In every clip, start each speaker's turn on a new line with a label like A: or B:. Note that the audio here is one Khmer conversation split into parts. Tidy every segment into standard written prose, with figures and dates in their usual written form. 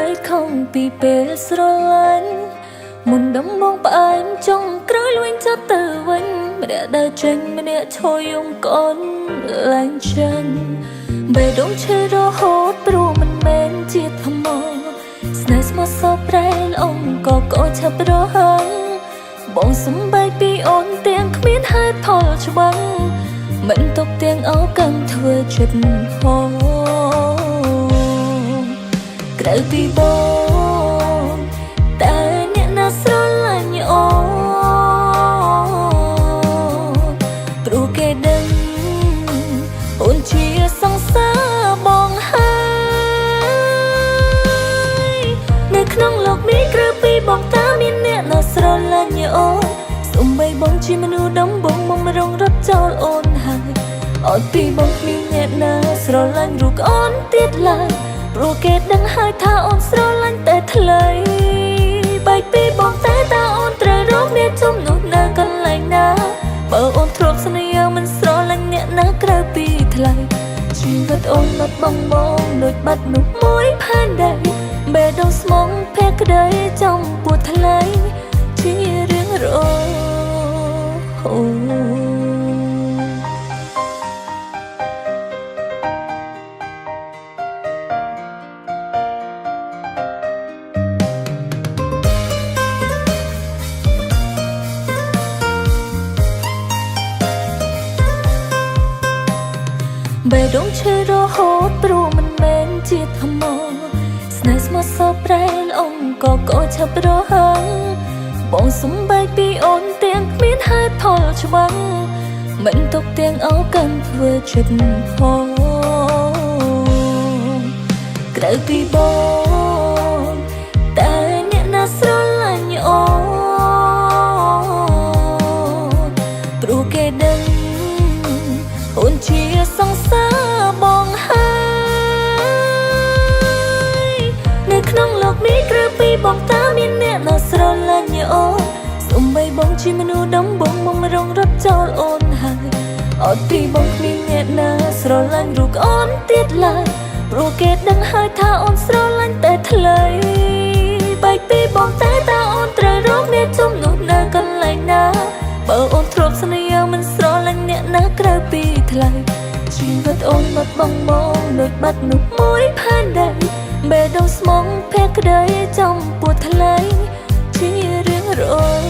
A: យខំពីពេលស្រឡាញ់មុនដំបងផ្អែមចុងក្រោយលួចចាប់ទៅវិញម្នាក់ដើរចេញម្នាក់ឈរយំកូនឡើងចាញ់បេះដូងឈឺរហូតព្រោះមិនមែនជាថ្មស្នេហ៍ស្មោះសរប្រែល្អងក៏កោឆាប់រហឹងបងសំបែកពីអូនទាំងគ្មានហេតុផលច្បាំងមិនຕົកទាំងអោកាន់ធ្វើចិត្តហោក្រៅពីបងតើអ្នកណាស្រឡាញ់អូនព្រោះគេដឹងអូនជាសង្សារបងហើយនៅក្នុងលោកនេះក្រៅពីបងតើមានអ្នកណាស្រឡាញ់អូនសំបីបងជាមនុស្សដំបងបំរុងរត់ចោលអូនហើយអត់ពីបងគ្មានអ្នកណាស្រឡាញ់រូបអូនទៀតឡើយព្រោះគេដឹងហើយថាអូនស្រឡាញ់តែថ្លៃបែកពីបងតែតើអូនត្រូវរកអ្នកជំនួសនៅកន្លែងណាបើអូនធ្លាប់ស្នេហ៍មិនស្រឡាញ់អ្នកណាក្រៅពីថ្លៃជីវិតអូនបាត់បង់បងដូចបាត់នោះមួយផែនដីបេះដូងស្មងភក្តីចំពោះថ្លៃជារឿងរហូត បេះដូងឈឺរហូតព្រោះមិនមែនជាថ្មស្នេហ៍ស្មោះសរប្រែល្អងក៏កោឆាប់រហឹងបងសំបែកពីអូនទាំងគ្មានហេតុផលច្បាំងមិនຕົកទាំងអោកាន់ធ្វើចិត្តហោក្រៅពីបងតើអ្នកណាស្រឡាញ់អូនព្រោះគេដឹងអូនជាសង្សារបងហើយនៅក្នុងលោកនេះក្រៅពីបងតើមានអ្នកណាស្រឡាញ់អូនសំបីបងជាមនុស្សដំបងបំរុងរត់ចោលអូនហើយអត់ពីបងគ្មានអ្នកណាស្រឡាញ់រូបអូនទៀតឡើយព្រោះគេដឹងហើយថាអូនស្រឡាញ់តែថ្លៃបែកពីបងតែតើអូនត្រូវរកអ្នកជំនួសនៅកន្លែងណាបើអូនធ្លាប់ស្នេហ៍មិនស្រឡាញ់អ្នកណាក្រៅពីថ្លៃជីវិតអូនបាត់បង់បងដូចបាត់នោះមួយផែនដីបេះដូងស្មងភក្តីចំពោះថ្លៃជារឿងរហូត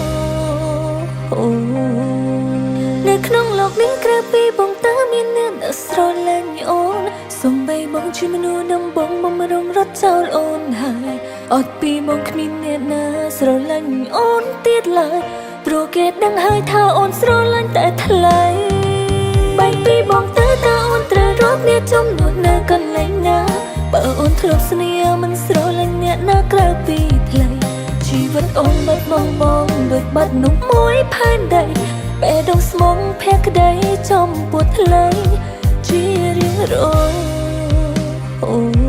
A: នៅក្នុងលោកនេះក្រៅពីបងតើមានអ្នកណាស្រឡាញ់អូនសំបីបងជាមនុស្សដំបងបំរុងរត់ចោលអូនហើយអត់ពីបងគ្មានអ្នកណាស្រឡាញ់អូនទៀតឡើយព្រោះគេដឹងហើយថាអូនស្រឡាញ់តែថ្លៃបែកពីបងតើតើអូនត្រូវរកអ្នកជំនួសនៅកន្លែងណាបើអូនធ្លាប់ស្នេហ៍មិនស្រឡាញ់អ្នកណាក្រៅពីថ្លៃជីវិតអូនបាត់បង់បងដូចបាត់នោះមួយផែនដីបេះដូងស្មងភក្តីចំពោះថ្លៃជារឿងរហូ